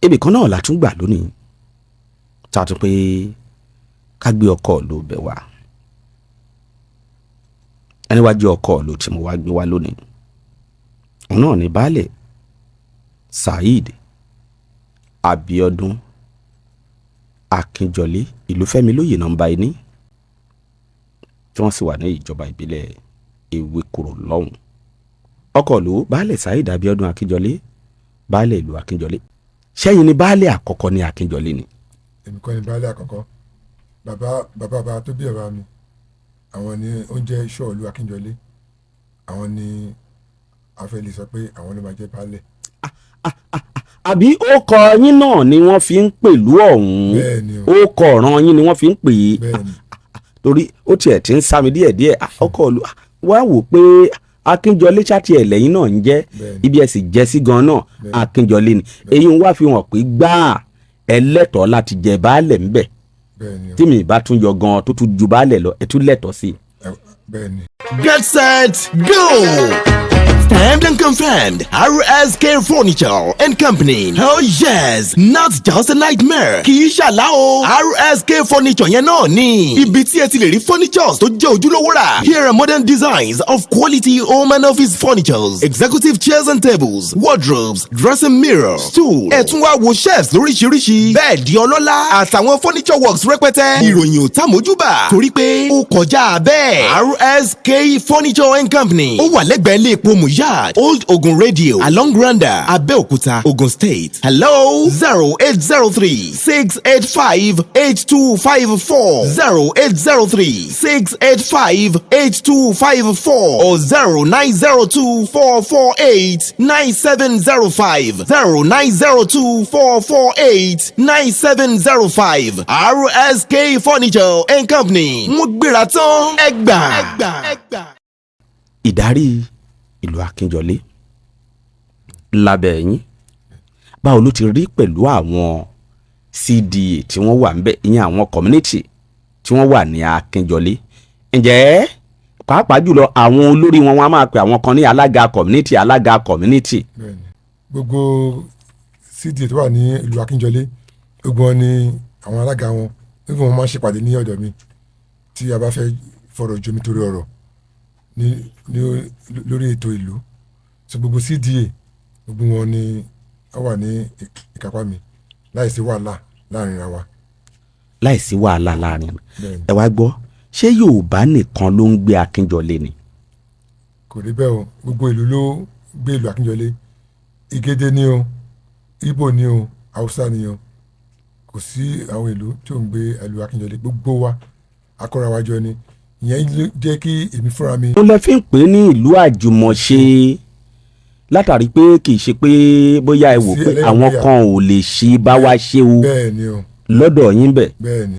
Ibì kan náà la tún gbà lónìí tá a tún pé ká gbé ọkọ̀ ló bẹ̀ wá. Ẹni wá jẹ́ ọkọ̀ ló tí mo wá gbé wá lónìí, òun náà ní Baálẹ̀ Saheed Abiodun Akínjọlé, Ìlúfẹ́mi lóyè nọ́mbà ẹni, tí wọ́n sì wà ní ìjọba ìbílẹ̀ Ewékòró lọ́hùn. Ọkọ̀ ìlú, Baálẹ̀ Saheed Abiodun Akínjọlé, baálẹ̀ ìlú Akínjọlé. Sẹ́yìn ni baálẹ̀ àkọ́kọ́ ní Akínjọlé ni? Èmi kọ́ ni baálé àkọ́kọ́. Bàbá bàbá bàbá tó bí bàbá mi, àwọn ni ó ń jẹ́ Ṣọ́ọ̀lù Akínjọlé. Àwọn ni a fẹ́ lè sọ pé àwọn ló máa jẹ́ baálẹ̀. Àbí ókọ yín náà ni wọ́n fi ń pèlú ọ̀hún? Bẹ́ẹ̀ ni o. Ókọ ọ̀ràn yín ni wọ́n fi ń pè é? Bẹ́ẹ̀ ni. Torí ó tiẹ̀ ti ń sá mi díẹ̀díẹ̀. Ọkọ̀ ìlú wá wò pé Akínjọlé ṣáàtì ẹ̀ lẹ́yìn náà ń jẹ́. Bẹ́ẹ̀ ni. Ibi ẹ̀ sì jẹ́ sí gan náà, Akínjọlé ni. Èyí ń wá fi hàn pé gbáà ẹlẹ́tọ̀ọ́ láti jẹ baálẹ̀ ńbẹ̀. Bẹ́ẹ̀ ni o. Tí mi bá tún yọ gan tó tún ju baálẹ̀ lọ, ẹ tún lẹ́tọ̀ọ́ sí i. Bẹ́ẹ̀ ni. Get set, go! Stamped and confirmed. RSK Furniture and Company. Oh yes, not just a nightmare. Kì í ṣàlá o. RSK Furniture yẹn náà ni. Ibi tí ẹ ti lè rí furnitures tó jẹ́ ojúlówó rà. Here are modern designs of quality home and office furnitures. Executive chairs and tables, wardrobes, dressing mirror, stool. Ẹ tún wá wo shelves lóríṣiríṣi. Bẹ́ẹ̀dì ọlọ́lá àtàwọn furniture works rẹpẹtẹ. Ìròyìn ò tá mójúbà, torí pé ó kọjá bẹ́ẹ̀. RSK Furniture and Company. Ó wà lẹ́gbẹ̀ẹ́ ilé epo Muyad, Old Ogun Radio, along Randa, Abeokuta, Ogun State. Hello, 08036858254, 08036858254 or 09024489705, 09024489705. RSK Furniture and Company. Wọ́n gbéra tán, ẹ gbà. Ìdarí ìlú Akínjọlé lábẹ́ yín, báwo ló ti rí pẹ̀lú àwọn CDA tí wọ́n wà ńbẹ̀, ìyẹn àwọn community tí wọ́n wà ní Akínjọlé? Ǹjẹ́ pàápàá jùlọ àwọn olórí wọn, wọn á máa pè àwọn kan ní alága community, alága community? Bẹ́ẹ̀ni, gbogbo CDA tó wà ní ìlú Akínjọlé, gbogbo wọn ni àwọn alága wọn, gbogbo wọn máa ń ṣèpàdé ní ọ̀dọ̀ mi tí a bá fẹ́ fọ̀rọ̀ jomi torí ọ̀rọ̀ ní lórí ètò ìlú. So gbogbo CDA, gbogbo wọn ni ó wà ní ìkápá mi láìsí wàhálà láàrin ra wa. Láìsí wàhálà láàrin. Bẹ́ẹ̀ni. Ẹ wá gbọ́, ṣé Yorùbá nìkan ló ń gbé Akínjọlé ni? Kò rí bẹ́ẹ̀ o. Gbogbo ìlú ló gbé ìlú Akínjọlé. Ìgédé ni o, Ìgbò ni o, Haúsá ni o, kò sí àwọn ìlú tí ò ń gbé ìlú Akínjọlé. Gbogbo wa akọ́ra wa jọ ni. Ìyẹn ló jẹ́ kí èmi fúnra mi. Ó lẹ fi ń pè é ní ìlú àjùmọ̀ṣe, látàrí pé kì í ṣe pé bóyá ẹ wò Sí pé ẹlẹ́yàmẹ̀yà. àwọn kan ò lè ṣe bá wa ṣe o Bẹ́ẹ̀ ni o. lọ́dọ̀ yín bẹ̀. Bẹ́ẹ̀ ni.